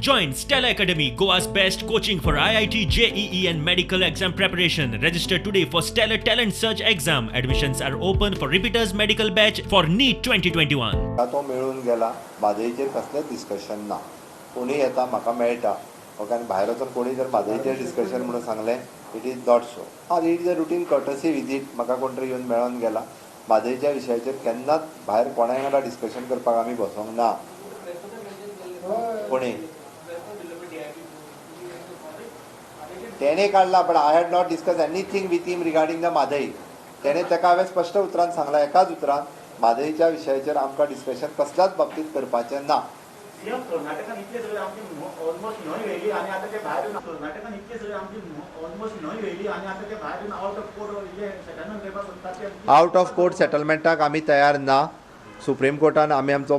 Join Stella Academy, Goa's best coaching for IIT, JEE, and medical exam preparation. Register today for Stellar Talent Search exam. Admissions are open for repeaters medical batch for NEET 2021. म्हाका तो मेळून गेला. म्हादयचेर कसलेंच discussion ना. कोणूय येता, म्हाका मेळटा, ओके. आनी भायर वचून कोणी जर म्हादयचेर डिस्कशन म्हणून सांगलें, it is not so. हां, it is a routine courtesy visit. म्हाका कोण तरी येवन मेळोन गेला. म्हादयच्या विशयाचेर केन्नाच भायर कोणाय वांगडा डिस्कशन करपाक आमी बसोंक ना. कोणी तेणे काडला, but I had not discuss anything with him regarding the Mhadei. तेणे ताका हांवें स्पश्ट उतरान सांगलां, एकाच उतरान, म्हादईच्या विशयाचेर आमकां डिस्कशन कसल्याच बाबतींत करपाचें ना. सीएम, कर्नाटकान इतले सगळे आमची ऑलमोस्ट न्हंय व्हेली आनी आतां ते भायर येवन, कर्नाटकान इतले सगळे आमची ऑलमोस्ट न्हंय व्हेली आनी आतां ते भायर येवन out of court J settlement करपाक सोदतात ते. आवट ऑफ कोर्ट सेटलमेंटाक आमी तयार ना. सुप्रीम कोर्टान आमी आमचो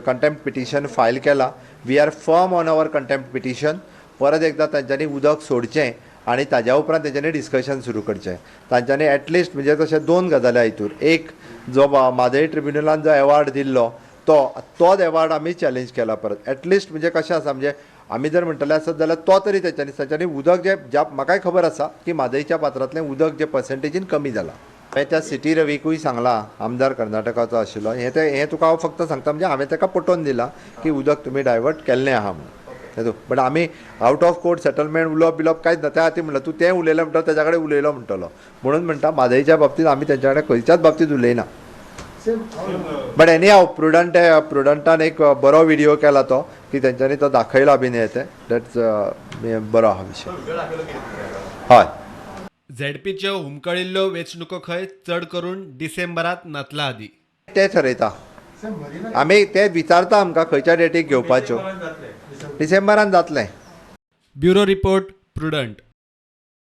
कंटेम्प्ट पिटिशन फायल केला. We are firm on our contempt petition. परत एकदां तांच्यांनी उदक सोडचें आनी ताज्या उपरांत तेंच्यांनी डिस्कशन सुरू करचें. तांच्यांनी एटलिस्ट म्हणजे तशें दोन गजाली हितूर. एक, जो म्हादय ट्रिब्युनलान जो एवॉर्ड दिल्लो, तो तोच एवॉर्ड आमी चॅलेंज केला परत. एटलिस्ट म्हणजे कशें आसा, म्हणजे आमी जर म्हणटले आसत जाल्यार तो तरी तांच्यांनी उदक जें ज्या म्हाकाय खबर आसा की म्हादयच्या पात्रांतलें उदक जे पर्संटेजीन कमी जालां. हांवें त्या सिटी रवीकूय सांगलां, आमदार कर्नाटकाचो आशिल्लो. हें तें हें तुका हांव फक्त सांगता, म्हणजे हांवें ताका पटोवन दिलां की उदक तुमी डायवर्ट केल्लें आहा म्हणून तेतून. बट आमी आवट ऑफ कोर्ट सेटलमेंट उलोवप बिलोवप कांयच ना. त्या खातीर म्हणलें, तूं तें उलयलें म्हणटा, तेज्या कडेन उलयलो म्हणटलो. म्हणून म्हणटा, म्हादयच्या बाबतींत आमी तेंच्या कडेन खंयच्याच बाबतींत उलयना. बट एनी हाव, प्रुडंटान एक बरो विडियो केला तो की तेंच्यांनी तो दाखयला बीन हें तें. That's बरो आहा विशय, हय. झेडपीच्यो हुमकळिल्ल्यो वेंचणुको खंय, चड करून डिसेंबरांत नातलां आदीं. ते ठरयता आमी, ते विचारता आमकां खंयच्या डेटीक घेवपाच्यो. डिसेंबरान जातलें. Bureau report, Prudent.